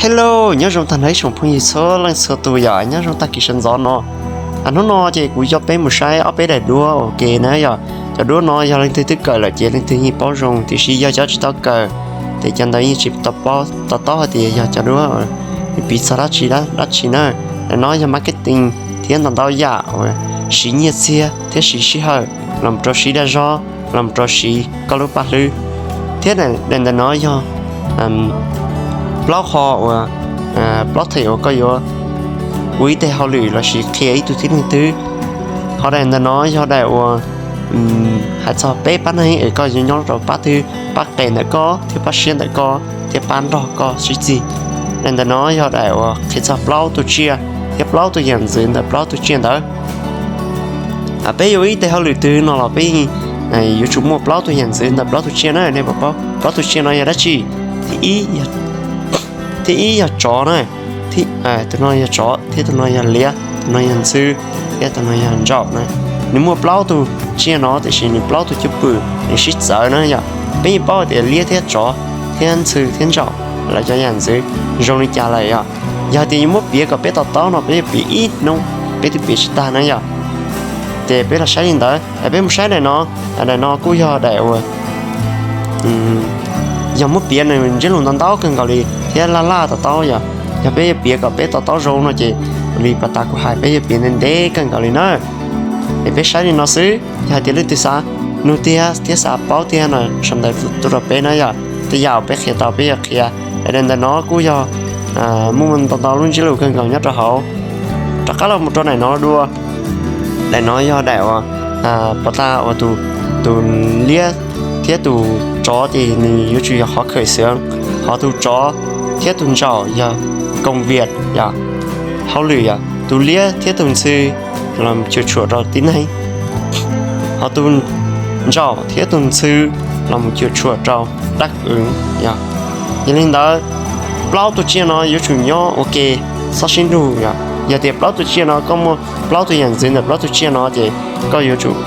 Hello, nyob zoo tag nrho ib tsoom phooj ywg txhua leej txhua tus yom, nyob zoo tag kis sawv ntxov no. Hnub no ces kuv coj peb mus saib ob peb daim duab ua ke na yom. Cov duab no yog leej twg twb kawm lawm ces leej twg yeej paub zoo, tiam sis yog cov tsis tau kawm ces cov ntawd yeej tsis tau paub to taub hais tias yog cov duab piv txog dab tsi dab tsi na. Daim no yog marketing thiab ntau ntau yam uas siv nyiaj txiag thiab siv sij hawm los rau siv dag zog, los rau siv koj lub paj hlwb. Thiab daim ntawm no yog plaub qho uas, plaub them uas koj yuav ua ib teg hauj lwm lossis qhia ib tug tib neeg twg. Ho daim ntawm no yog daim uas hais txog peb pab neeg es koj yuav nyob rau pab twg, pab qe ntawm koj thiab pab siab ntawm koj thiab pab nrog koj sib txig. Daim ntawm no yog daim uas qhia txog plaub tug tsiaj thiab plaub tug yam ntxwv ntawm plaub tug tsiaj ntawd. Peb yuav ua ib teg hauj lwm twg no los peb yuav tsum muaj plaub tug yam ntxwv ntawm plaub tug tsiaj na. Nej puas paub plaub tug tsiaj no yog dab tsi? Thib ib, thib ib yog tsov na, tus no yog tsov thiab tus no yog liab, tus no yog ntxhw thiab tus no yog ntsaum na. Nws muaj plaub tug tsiaj no tiam sis nws plaub tug cwj pwm nws sib txawv na yom. Peb yeej paub tias liab thiab tsov thiab ntxhw thiab ntsaum lawv cov yam ntxwv zoo li cas lawm yom. Yog tias yuav muab piav kom peb to taub no peb yuav piav ib hnub peb twb piav tsis tag na yom. Ces peb los saib li ntawd, peb mus saib daim no. Daim no kuj yog daim uas yog muab piav nws ntsiab lus ntau ntau kawg nkaus li thiab laj laj to taub yom. Yog peb yuav piav kom peb to taub zoo no ces li pas tas kuv hais peb yuav piav ntev ntev kawg nkaus li na. Es peb saib li no xwb, yog hais tias leej twg xav nug tiag thiab xav paub tiag no sau ntawv tuaj rau peb na yom. Tej yam uas peb qhia tau peb yuav qhia. Es daim ntawm no kuj yog muaj ntau ntau lub ntsiab lus kawg nkaus nyob rau hauv. Rov qab los mus rau daim no dua. Daim no yog daim uas pov tag uas tus liab thiab tus tsov ces nws yuav tsum yog qhov khawm xwv, ho tus tsov thiab tus ntsaum yog koom viam yom, hauj lwm yom. Tus liab thiab tus ntxhw los cuam tshuam rau tib neeg, ho tus ntsaum thiab tus ntxhw los mus cuam tshuam rau dab kwv yom. Yog li ntawd, plaub tug tsiaj no yuav tsum nyob ua ke, txhob sib nrug yom. Yog tias plaub tug tsiaj no koj muaj plaub tug yam ntxwv ntawm plaub tug tsiaj no ces koj yuav tsum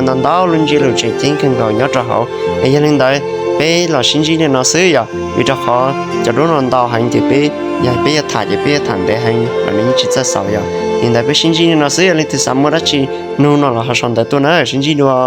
ntau ntau lub ntsiab lus tseem ceeb kawg nkaus nyob rau hauv. Es yog li ntawd peb los sib ntsib li no xwb yom, vim rau qhov cov duab no ntau heev ces peb, yog peb yuav tham ces peb yuav tham ntev heev los nws yeej tsis txawj xaus yom. Li ntawd peb sib ntsib li no xwb, yog leej twg xav muaj dab tsi nug no los ho sau ntawv tuaj na, sib ntsib dua.